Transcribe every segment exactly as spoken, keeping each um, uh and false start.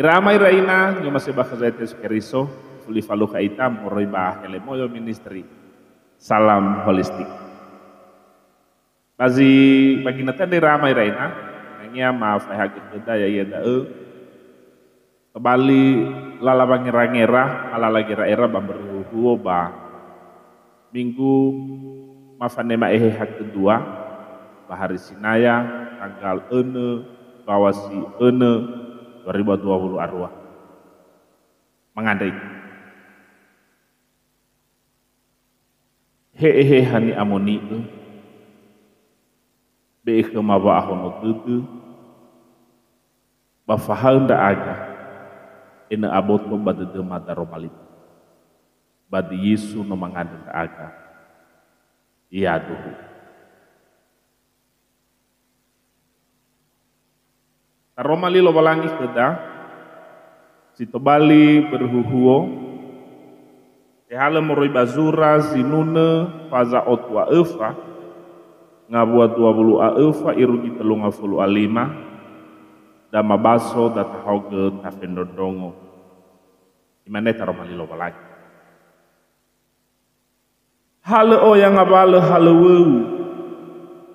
Ira ama ira ina, ni'omasi'ö ba khö Zo'aya Yesu Keriso, fuli falukha ita moroi ba Helemoyo Ministry. Salam holistik. Ba zi ba ginötö andre ira ama ira ina, hangea ma fa'ehaogö khöda ya'ia da'ö, tobali lala wangera-ngera, ma lala gera'era ba mbörö huhuo ba Minggu ma fanema Eheha kedua, ba hari Sinaya, tanggal önö, bawa si önö, dua ribu dua puluh arua. Mangandrö ita. He Eheha ni'amoni'ö, be'e khöma wa'ahono dödö, ba fahaö ndra'aga, enö aboto ba dödöma daroma li. Ba di Yesu no mangandrö ndra'aga. Yaduhu. Taroma li Lowalangi khöda, si tobali mbörö huhuo, tehalö moroi ba zura zinunö faza otu a öfa, ngawua dua wulu a öfa irugi tölu ngafulu a lima, da mabaso da tahaogö tafendrondrongo. Imane taroma li Lowalangi. Halö oya ngawalö halöŵöu,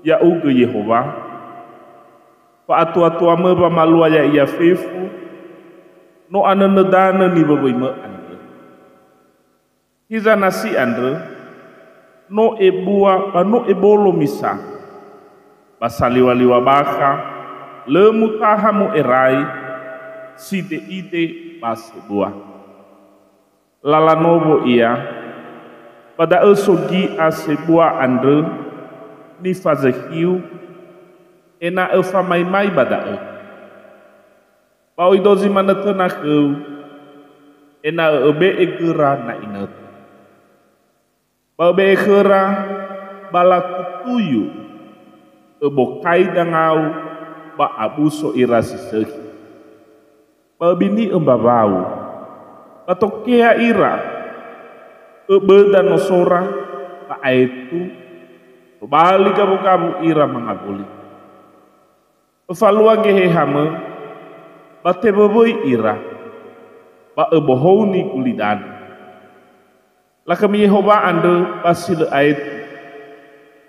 ya'ugö Yehowa. Fa'atuatuamö wamalua ya'ia fefu, no anönödanö niwöwöimö andrö. Hiza nasi andrö, no ebua ba no ebolo misa, ba saliŵaliŵa bakha, lö mutaha mu'erai, side'ide ba sebua. Lala nowo ia, ba da'ö so gi'a sebua andrö nifazökhiu, ena'ö famaimai ba da'ö. Ba oi dozi manötöna khöu, ena'ö öbe'e göra na inötö. Ba öbe'e khöra ba latutuyu, öbokai dangau ba abuso ira si sökhi. Ba öbini'ö mbawau, ba tokea ira, öböda nosora, ba aetu, tobali gawugawu ira mangawuli. Öfalua gehehamö, ba tewöwöi ira, ba öbohouni gulidanö. Lakhömi Yehowa andrö ba si lö aetu.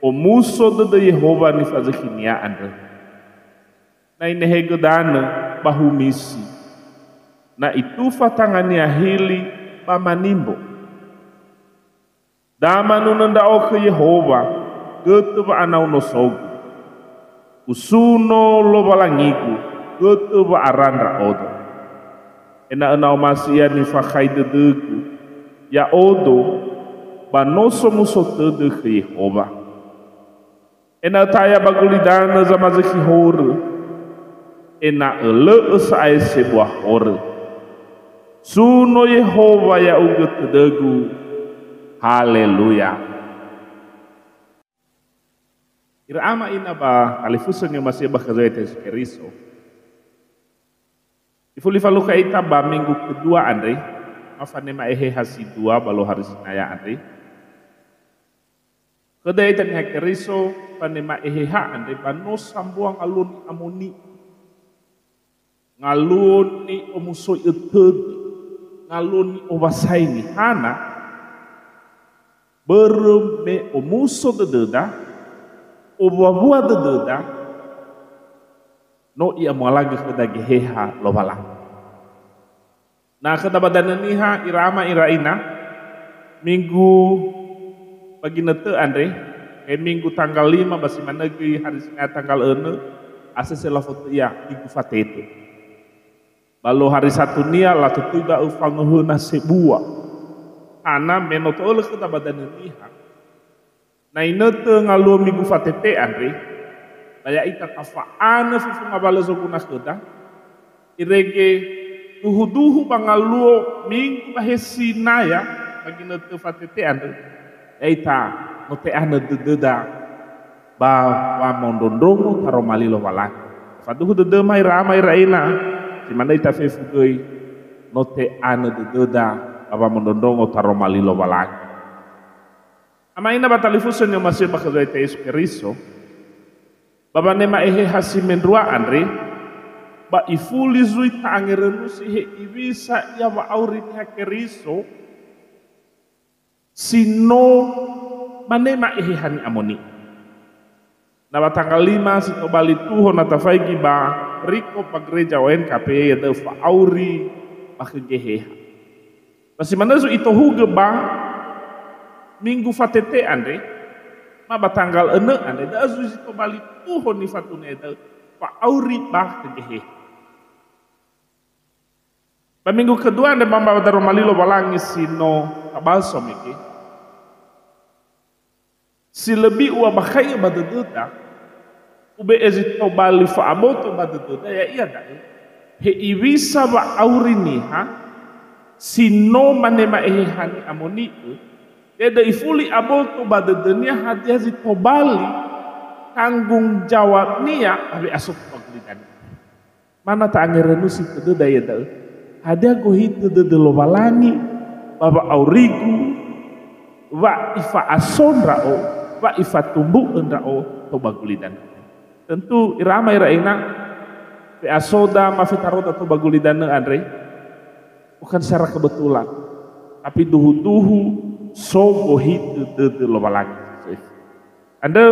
Omuso dödö Yehowa nifazökhinia andrö. Na inehegö danö ba humisi. Na itufa tangania hili ba manimbo. Da manunö ndra'o khö Yehowa, götö wa'anau nosogu. Usuno Lowalangigu, götö wa'ara ndra'odo. Ena'ö na omasi ia nifakhai dödögu, ya'odo, ba no somuso tödö khö Yehowa. Ena'ö taya ba gulidanö zamazökhi horö, ena'ö lö'ö sa'ae sebua horö. Suno Yehowa ya'ugö tödögu. Haleluya. Ira ama ina ba talifusö ni'omasi'ö ba khö Zo'aya Yesu Keriso. Ifuli falukha ita ba minggu kedua andre, ma fanema Eheha si dua ba luo hari Sinaya andre. Khöda ita niha Keriso, fanema Eheha andre ba no sambua ngaluo ni'amoni'ö. Ngaluo ni'omusoi'ö tödö, ngaluo ni'owasaini. Hana? Börö me omuso dödöda, owuawua dödöda, no i'amualagö khöda Geheha Lowalangi. Na khöda ba Danö Niha, ira ama, ira ina, minggu ba ginötö andre, he minggu tanggal lima ba si manö göi hari Sinaya tanggal önö, asese lafotöi ia minggu fatete. Ba luo hari Satunia latutui da'ö fangöhöna sebua. Hana me no to'ölö khöda ba Danö Niha. Na inötö ngaluo minggu fatete andre, ba ya'ita tafa'anö fefu ngawalö zoguna khöda, irege duhu-duhu ba ngaluo minggu ba he Sinaya ba ginötö fatete andre, ya'ita no te'anö dödöda ba wamondrondrongo taroma li Lowalangi. Faduhu dödöma ira ama ira ina, si manö ita fefu göi, no te'anö dödöda ba wamondrondrongo taroma li Lowalangi. Ama ina ba talifusö ni'omasi'ö ba khö Zo'aya Yesu Keriso, ba wanema Eheha si mendrua andre, Ba ifuli zui ta'angerönusi he iwisa ia wa'auri Niha Keriso si no manema Eheha Ni'amoni'ö. Na ba tanggal lima si tobali tuho na tafaigi ba perikop ba gereja O N K P, ya'ia da'ö fa'auri ba khö Geheha. Ba si manö zui itohugö ba minggu fatete andre, ma ba tanggal önö andre, da'ö zui si tobali tuho nifatunö da'ö fa'auri ba khö Geheha. Ba minggu kedua andre ba, ba daroma li Lowalangi si no tabaso mege. Si löbi u'abakhai'ö ba dödöda, ube'e zi tobali fa'aboto ba dödöda, ya'ia da'ö, he iwisa wa'auri niha si no manema Eheha Ni'amoni'ö, da'ö ifuli aboto ba dödönia hadia zi tobali tanggung jawabnia ba we'aso ba gulidanö. Ma na ta'angerönusi tödöda iada'ö, hadia gohitö dödö Lowalangi ba wa'aurigu, wa ifa'aso ndra'o, wa ifatumbu'ö ndra'o tou ba gulidanö. Tentu, ira ama ira ina, fe'asoda ma fetaroda tou ba gulidanö andre, bukan secara kebetulan, tapi duhu-duhu so gohitö dödö Lowalangi. Andrö,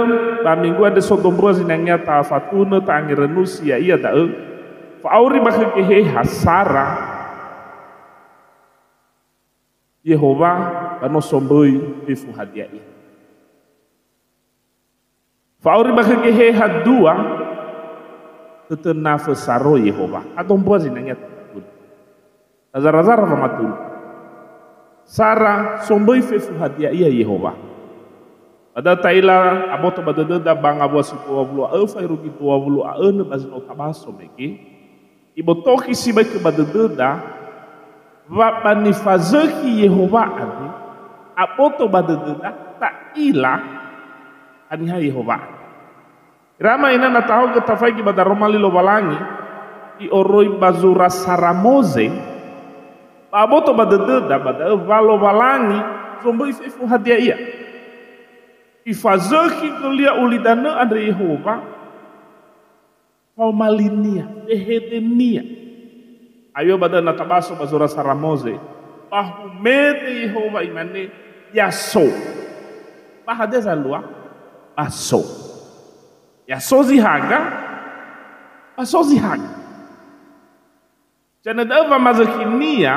ba minggu andre so dombua zinangea tafatunö ta'angerönusi, ya'ia da'ö, fa'auri ba khö Geheha sara Yehowa ba no somböi fefu hadia ia. Fa'auri ba khö Geheha dua, tötönafö saro Yehowa. Ha dombua zinangea tafatunö. Tazara-zara famatulu. Sara somböi fefu hadia ia Yehowa. Ba da'ö ta'ila aboto ba dödöda ba ngawua si dua wulu a öfa irugi dua wulu a önö ba zi no tabaso mege. Ibotokhi sibai khö ba dödöda, wa ba nifazökhi Yehowa andre, aboto ba dödöda, ta'ila haniha Yehowa andre. Ira ama ina na tahaogö tafaigi ba daroma li Lowalangi, i'oroi ba zura sara Moze, ba aboto ba dödöda ba da'ö wa Lowalangi somböi fefu hadia ia. Ifazökhi gölia ulidanö andre Yehowa, faoma linia, fehedenia. Ayo ba da'ö na tabaso ba zura sara Moze, ba humede Yehowa imane, "Ya so." Ba hadia zalua? Ba so. Ya so zi haga, ba so zi haga. Janah da'ö wamazökhinia,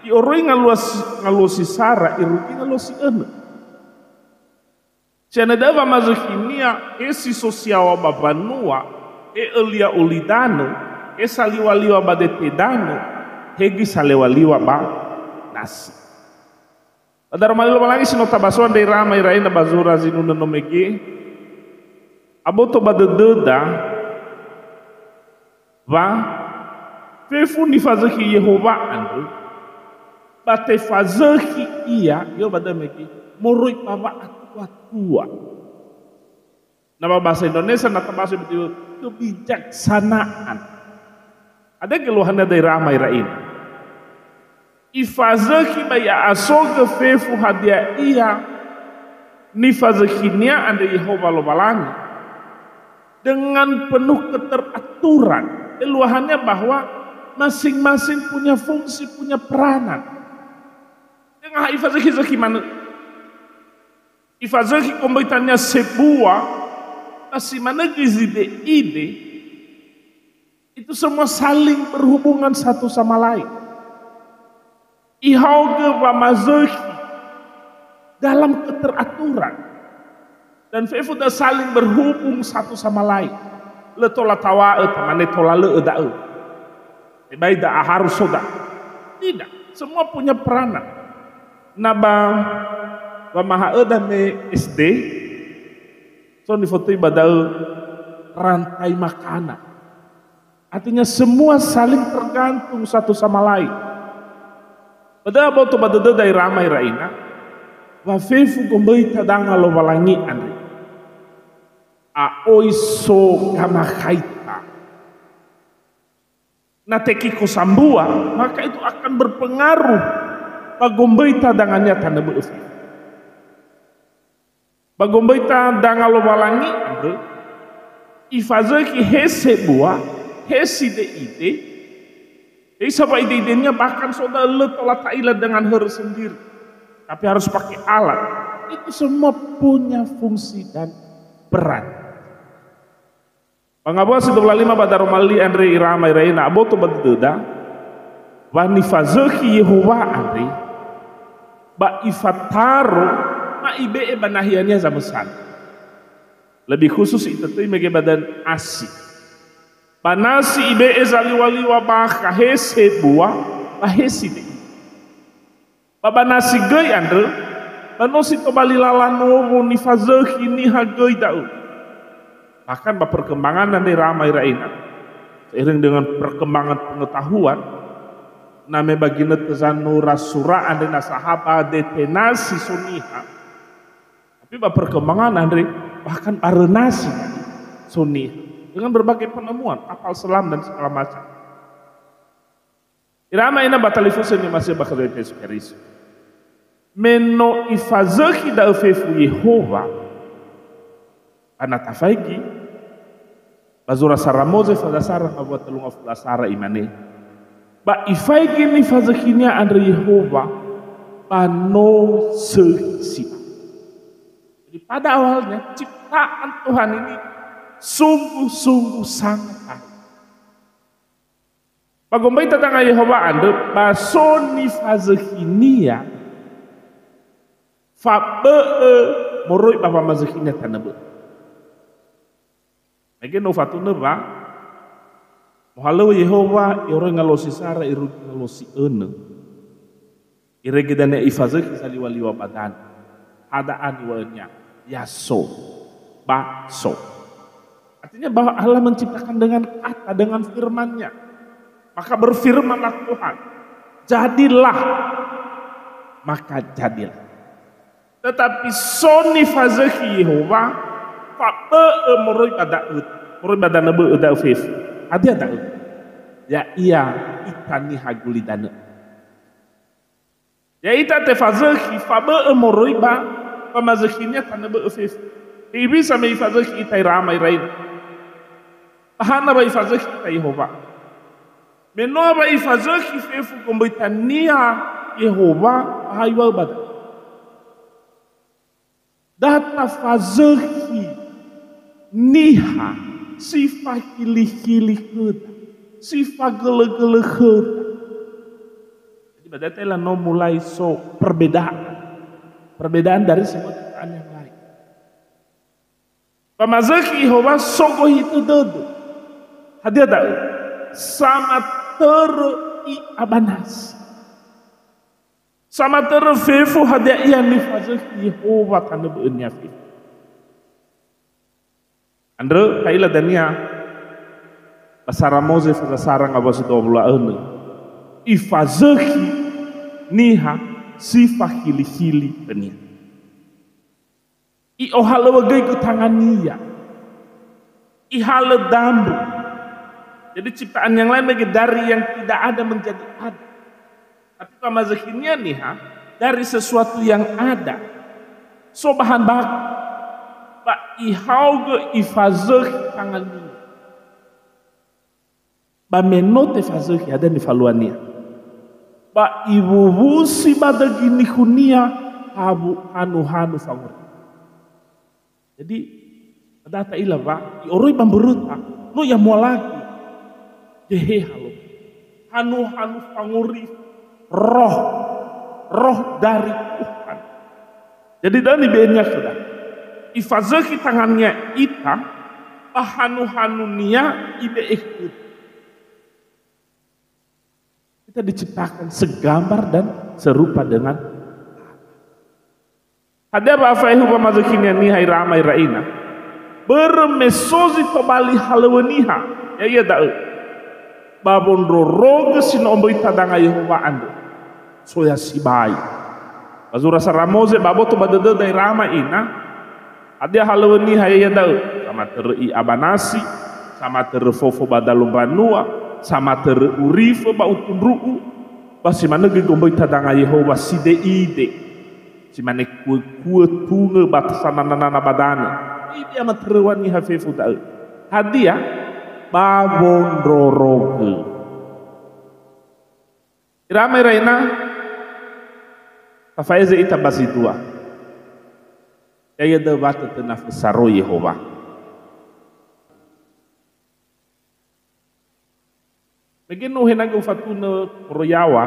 i'oroi ngaluo si, ngaluo si sara, irugi ngaluo si önö. Janah da'ö wamazökhinia, he si so siaŵa ba mbanua, he ölia ulidanö, he saliŵa-liŵa ba dete danö, he göi saleŵa-liŵa ba nasi. Ba daroma li Lowalangi si no tabaso andre ira ama ira ina ba zura zinunö no mege, aboto ba dödöda wa fefu nifazökhi Yehowa andrö, ba tefazökhi ia, yo ba da'ö mege, moroi ba wa'atua-tua. Na ba bahasa Indonesia, na tabaso betul, kebijaksanaan. Ada geluhannya dari Rama Irain. Ifazökhi ba i'a'asogö fefu hadia ia nifazökhinia andre Yehowa Lowalangi dengan penuh keteraturan. Eluahannya bahwa masing-masing punya fungsi, punya peranan. Dengan ha ifazökhi-zökhi manö. Ifazökhi gomböitania sebua, na si manö göi zi de ide, itu semua saling berhubungan satu sama lain. Ihaogö wamazökhi dalam keteraturan. Dan fefu da saling berhubung satu sama lain. Lö tola tawa'ö, tamane tola lö'ö da'ö. Tebai da'a harus so da'a. Tidak. Semua punya peranan. Na ba wamaha'öda me S D, so nifotöi ba da'ö rantai makanan. Artinya semua saling tergantung satu sama lain. Ba da'ö aboto ba dödöda ira ama ira ina, wa fefu gomböita danga Lowalangi andre. A oi so gamakhaita. Na tekiko sambua, maka itu akan berpengaruh ba gomböita dangania tanö bö'ö fefu. Ba gomböita danga Lowalangi andrö, ifazökhi he sebua, He side'ide, he isa wa'ide-idenia bahkan so da'ö lö tola ta'ila dengan hörö sendiri. Tapi harus pakai alat. Itu semua punya fungsi dan peran. Ba ngawua si dua puluh lima ba daroma li andre ira ama ira ina aboto ba dödöda, wa nifazökhi Yehowa andre, ba ifataro, ma ibe'e ba nahia-Nia zamösana. Lebih khusus itötöi mege ba dan asi. Ba nasi ibe'e zaliwa-liwa bakha he sebua, ba he side'ide. Ba ba nasi göi andrö, ba no si tobali lala nowo nifazökhi niha göi da'ö. Bahkan ba perkembangan andre ira ama ira ina, seiring dengan perkembangan pengetahuan, na me ba ginötö zanura sura andre na sahaba dete nasi so niha, tapi ba perkembangan andre, bahkan barö nasi so niha. Dengan berbagai penemuan, kapal selam dan segala macam. Ira ama ina ba talifusö ni'omasi'ö ba khö Yesu Keriso. Me no ifazökhi da'ö fefu Yehowa, ba na tafaigi, ba zura sara Moze fazasara ngawua tölu ngafulu a sara imane, ba ifaigi nifazökhinia andrö Yehowa, ba no sökhi si'ai. Jadi pada awalnya ciptaan Tuhan ini sungguh-sungguh sangat baik. Ba gomböi tadanga Yehowa andrö, ba so nifazökhinia, fabö'ö moroi ba wamazökhinia tanö bö'ö. Mege no ufatunö wa, mohalöŵö Yehowa, i'oroi ngalö si sara, irugi ngalö si önö. Irege dania ifazökhi saliwa-liwa ba danö. Hadia niŵa'önia? Ya so. Ba so. Artinya bahwa Allah menciptakan dengan kata, dengan firman-Nya. Maka berfirmanlah Tuhan, "Jadilah." Maka jadilah. Tetapi so nifazökhi Yehowa, fabö'ö moroi ba da'ö, moroi ba danö bö'ö da'ö fefu. Hadia da'ö? Ya'ia ita niha gulidanö. Ya'ita tefazökhi, fabö'ö moroi ba wamazökhinia tanö bö'ö fefu. Hewisa me ifazökhi ita ira ama ira ina? Ba hana wa ifazökhi ita Yehowa? Me no wa ifazökhi fefu gomböitania Yehowa, ba ha iŵa'ö ba da'ö? Da tafazökhi niha si fahili-hili khöda, si fagölö-gölö khöda. Jadi, ba da'ö ta'ila no mulai so perbedaan. Perbedaan dari semua ciptaan yang lain. Wamazökhi Yehowa so gohitö dödö. Hadia da'ö? Samatörö ia ba nasi. Samatörö fefu hadia ia nifazökhi Yehowa tanö bö'önia fefu. Andrö, ta'ila dania ba sara Moze fazasara ngawua si dua wulu a önö. Ifazökhi niha si fahili-hili khönia. I'ohalöŵögöigö tangania. Ihalö dambu. Jadi ciptaan yang lain mege dari yang tidak ada menjadi ada. Tapi wamazökhinia niha dari sesuatu yang ada. So bahan baku. Ba ihaogö ifazökhi tangania. Ba me no tefazökhi, hadia nifaluania? Ba iwuwusi ba dögi nikhunia hawu-, hanu-hanu fangorifi. Jadi, ba da'ö ta'ila wa, i'oroi ba mböröta, no ya'amualagi Geheha Lowalangi. Hanu-hanu fangorifi, roh, roh dari Tuhan. Jadi, da'ö nibe'enia khöda. Ifazökhi tangania ita, ba hanu-hanunia ibe'e khöda. Kita diciptakan segambar dan serupa dengan Allah. Hadia wa faehu wamazökhinia niha ira ama ira ina? Börö me so zi tobali halöŵö niha, ya'ia da'ö. Ba wondrorogö si no omböi tadanga Yehowa andrö. Soya sibai. Ba zura sara Moze ba aboto ba dödöda ira ama ina, hadia halöŵö niha ya'ia da'ö? Samatörö i'a ba nasi, samatörö fofo ba dalu mbanua, samatörö urifö ba utundru'u, ba si manö göi gomböi tadanga Yehowa side'ide. Si mane kuö-kuö tungö ba sanana-nana ba danö. Idia matöröŵa niha fefu da'ö. Hadia? ba wondrorogö. Ira ama ira ina, tafaeze ita ba si dua. Ya'ia da'ö wa tötönafö saroi Yehowa. Mege no uhenangö ufatunö moroi yaŵa,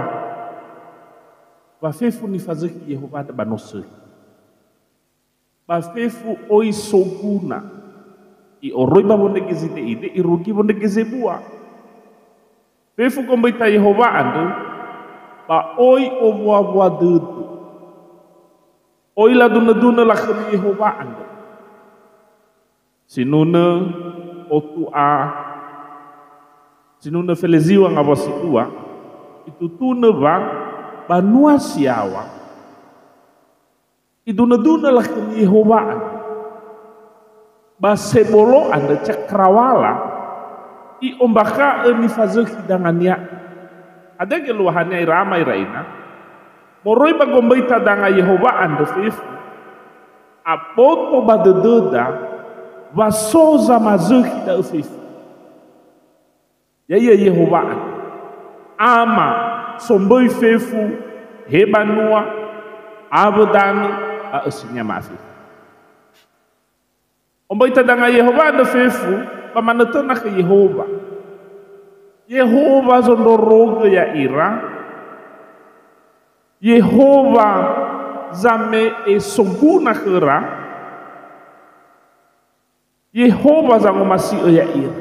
wa fefu nifazökhi Yehowa andrö ba no sökhi. Ba fefu oi soguna, i'oroi ba wondrege zide'ide, irugi wondrege zebua. Fefu gomböita Yehowa andrö, ba oi owuawua dödö. Oi ladunödunö lakhömi Yehowa andrö. Sinunö otu a, sinunö feleziŵa ngawua si dua, itutunö wa banua si yaŵa, idunödunö lakhömi Yehowa andrö. Ba sebolo andrö cakrawala, i'ombakha'ö nifazökhi dangania. Hadia geluahania ira ama ira ina? Moroi ba gomböita danga Yehowa andrö fefu, aboto ba dödöda wa so zamazökhi da'ö fefu. Ya'ia Yehowa andrö, Ama somböi fefu, he banua, awö danö, ba ösinia ma'afefu. Omböita danga Yehowa andrö fefu, ba manötöna khö Yehowa. Yehowa zondrorogö ya'ira. Yehowa zame'e soguna khöra. Yehowa zangomasi'ö ya'ira.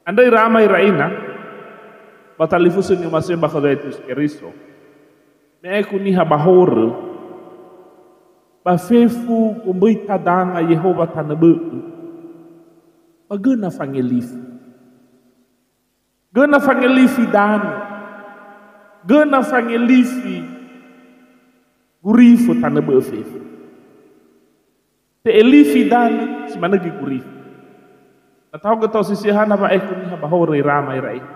Andrö ira ama ira ina, ba talifusö ni'omasi'ö ba khöda Yesu Keriso. Me aekhu niha ba horö, ba fefu gomböita danga Yehowa tanö bö'ö, ba göna fangelifi. Göna fangelifi danö. Göna fangelifi gurifö tanö bö'ö fefu. Te'elifi danö, si manö göi gurifö. Na tahogö tao sisi hana wa aekhu niha ba horö ira ama ira ina.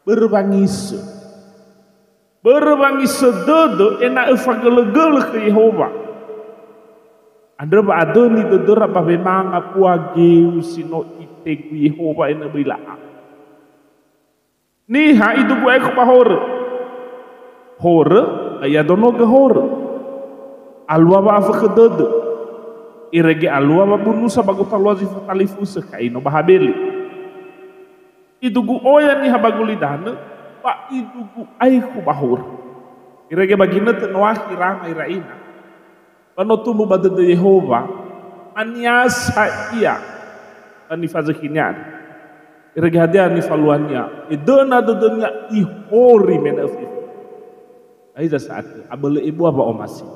Börö wangisö. Börö wangisö dödö ena'ö fagölögölö khö Yehowa. Andrö wa adöni dödöra ba wemanga bua geu si no itegu Yehowa ena'ö böi la'a. Niha idugu aekhu ba horö. Horö, ba i'adonogö horö. Alua wa'afökhö dödö. Irege alua wabunusa ba gotalua zi fatalifusö Kaino ba Habeli. Idugu oya niha ba gulidanö, ba idugu aekhu ba horö. Irege ba ginötö noakhi ira ama ira ina. Ba no tumbu ba dödö Yehowa, aniasa ia ba nifazökhinia andrö. Irege hadia nifaluania, edöna dödönia ihori mena'ö fefu. Ba hiza sa'atö, abölö ebua wa'omasi.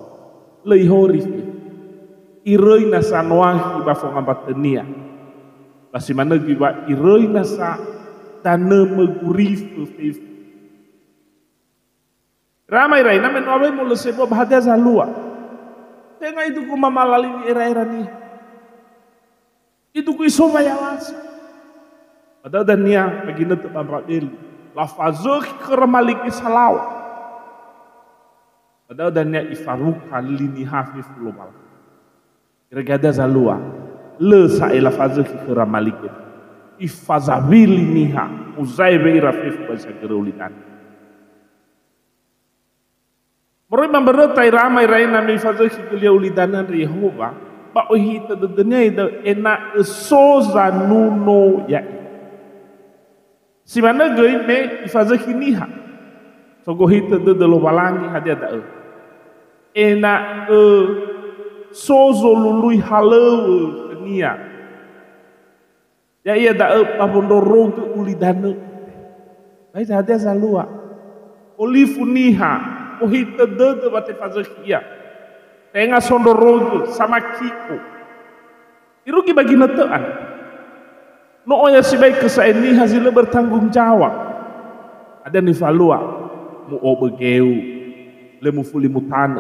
Lö ihori fefu. Iröi nasa noakhi ba fongambatönia. Ba si manö göi wa iröi nasa danö mögurifö fefu. Ira ama ira ina, me no awai molö sebua ba hadia zalua. Tenga idugu mamalalini era'era niha. Idugu isowa yawasa. Ba da'ö dania ba ginötö ba Babeli. Lafazökhi khöra malige salaŵa. Ba da'ö dania ifaruka li niha fefu Lowalangi. Irege hadia zalua, lö sa'ae lafazökhi khöra malige. Ifazawili niha, muzaewe ira fefu ba zi sagörö ulidanö. Moroi ba mböröta ira ama ira ina me ifazökhi göi-Nia ulidanö andrö Yehowa, ba ohitö dödönia da'ö ena'ö so zanuno ya'ia. Si manö göi me ifazökhi niha. Sogohitö dödö Lowalangi hadia da'ö? Ena'ö so zolului halöŵö khö-Nia. Ya'ia da'ö ba wondrorogö ulidanö. Ba hiza hadia zalua? Olifu niha, ohitö dödö wa tefazökhi ia. Tenga sondrorogö, samakiko. Irugi ba ginötö andrö. No oya sibai khö sa'ae niha zi lö bertanggung jawab. Hadia nifalua? Mu'obö geu, lö mufuli mutanö,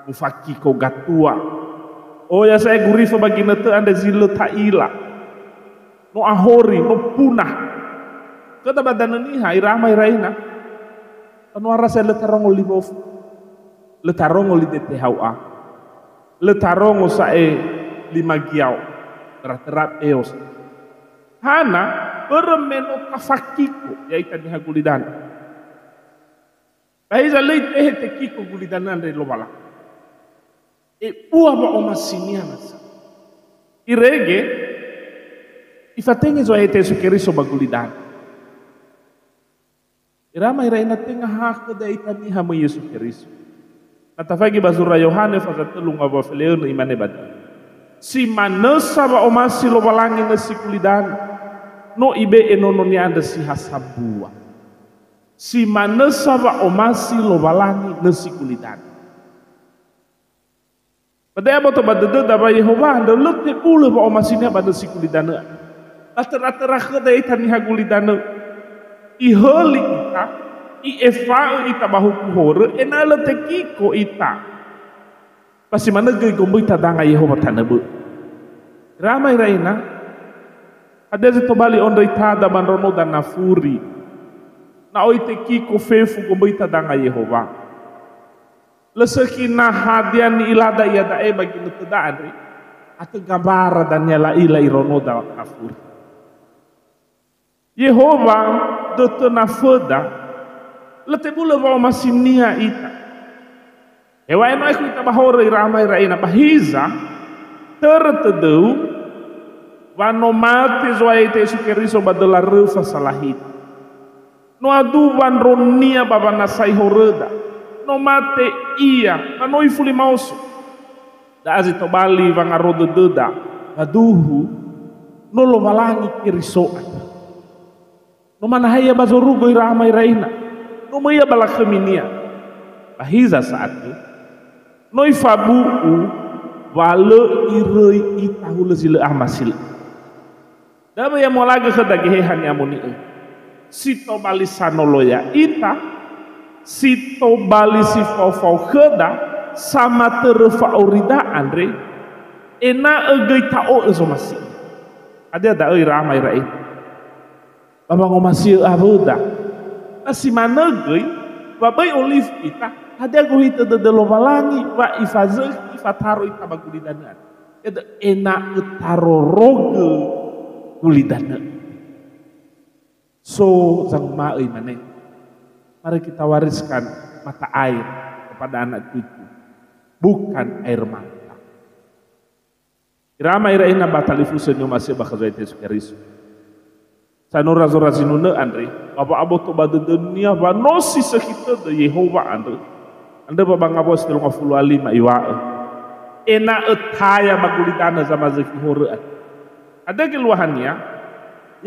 mufakiko gatua. Oya sa'ae gurifö ba ginötö andre zi lö ta'ila. No ahori, no punah. Khöda ba danö niha, ira ama ira ina. Anuara sa'ae lö tarongo li wofu. Lö tarongo li D T H U A. Lö tarongo sa'ae li Magiao. Terat-terat eos. Hana, börö me no tafakiko ya'ita niha gulidanö. Ba hiza lö itehe tekiko gulidanö andre Lowalangi. Ebua wa'omasinia nasa. Irege, ifatenge Zo'aya Yesu Keriso ba gulidanö. Ira ama ira ina tenga ha khöda ita niha möi Yesu Keriso. Na tafaigi ba zura Yohane faza tölu ngawua feleönö imane ba da'ö, "Si manö sa wa'omasi Lowalangi nösi gulidanö, no ibe'e nononia andrö si ha sambua." Si manö sa wa'omasi Lowalangi nösi gulidanö. Ba da'e aboto ba dödöda wa Yehowa andrö lö tebulö wa'omasinia ba nösi gulidanö. Ba töra-töra khöda ita niha gulidanö. Ihöli ita, i'efa'ö ita ba huku horö, ena'ö lö tekiko ita. Ba si manö göi gomböita danga Yehowa tanö bö'ö. Ira ama ira ina, hadia zi tobali ondröitada ba ndraonoda nafuri, na oi tekiko fefu gomböita danga Yehowa? Lö sökhi na hadia ni'ilada iada'e ba ginötöda andre, atö gambara dania la'ila iraonoda nafuri. Yehowa dötö naföda, lö tebulö wa'omasinia ita. Heŵa'ae no aekhu ita ba horö ira ama ira ina, ba hiza, törö tödöu, wa no mate Zo'aya ita Yesu Keriso ba döla röfa salahita. No aduwa ndronia ba wanasai horöda. No mate ia, ba no ifuli maoso. Da'a zi tobali wangaro dödöda, ba duhu, no Lowalangi Keriso andrö. No manahai ia ba zorugo ira ama ira ina. No möi ia ba lakhöminia. Ba hiza sa'atö, no ifabu'u wa lö iröi ita hulö zi lö ama si lö. Da'ö ya mualagö khöda Geheha ni'amoni'ö. Si tobali sanolo ya'ita, si tobali si faofao khöda, samatörö fa'aurida andre, ena'ö göi ta'o'ö zomasi. Hadia da'ö ira ama ira ina? Ba wangomasi'ö awöda. Na si manö göi, wa böi olifu ita, hadia gohitö dödö Lowalangi wa ifazökhi, ifataro ita ba gulidanö andre? Ena'ö tarorogö gulidanö. So zanguma'ö imane, "Mari kita wariskan mata air kepada anak cucu, bukan air mata." Ira ama ira ina ba talifusö ni'omasi'ö bakha Zo'aya Yesu Keriso. Sanura zora zinunö andre, ba wa'aboto ba dödönia wa no si sökhi tödö Yehowa andrö. Andrö ba, ba Ngawua si tölu ngafulu a lima iŵa'ö, "Ena'ö taya ba gulidanö zamazökhi horö andrö." Hadia geluahania?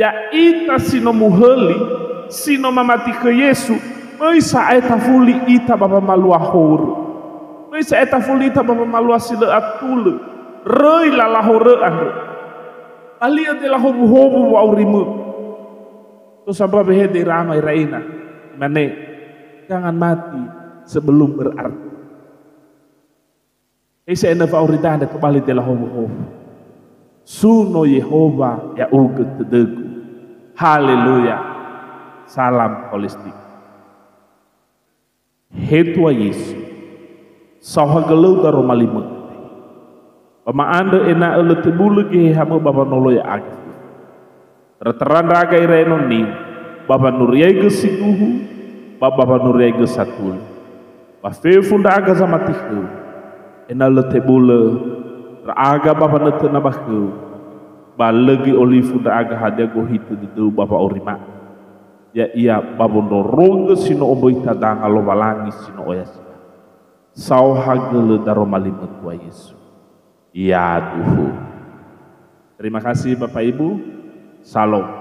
Ya'ita si no muhöli, si no mamati khö Yesu, möi sa'ae tafuli ita ba wamalua horö. Möi sa'ae tafuli ita ba wamalua si lö atulö. Röi lala horö andrö. Bali'ö dela howuhowu wa'aurimö. Tosa mbua wehede ira ama ira ina. Imane, "Jangan mati sebelum berarti." Heisa enö fa'aurida andre tobali dela howuhowu. Suno Yehowa ya'ugö tödögu. Haleluya. Salam holistik. He Tua Yesu, saohagölö daroma limö. Ba ma'andrö ena'ö lö tebulö Gehehamö ba wanolo ya'aga. Töra-töra ndra'aga ira enoni, ba wanuriaigö si duhu, ba, ba wanuriaigö satulö. Ba fefu ndra'aga zamati khöu, ena'ö lö tebulö ndra'aga ba wanötöna ba khöu, ba lö göi olifu ndra'aga hadia gohitö dödöu ba wa'aurima. Ya'ia ba wondrorogö si no omböita danga Lowalangi si no oya sidanö. Saohagölö daroma limö Tua Yesu. Yaduhu. Terima kasih Bapak Ibu. Salom.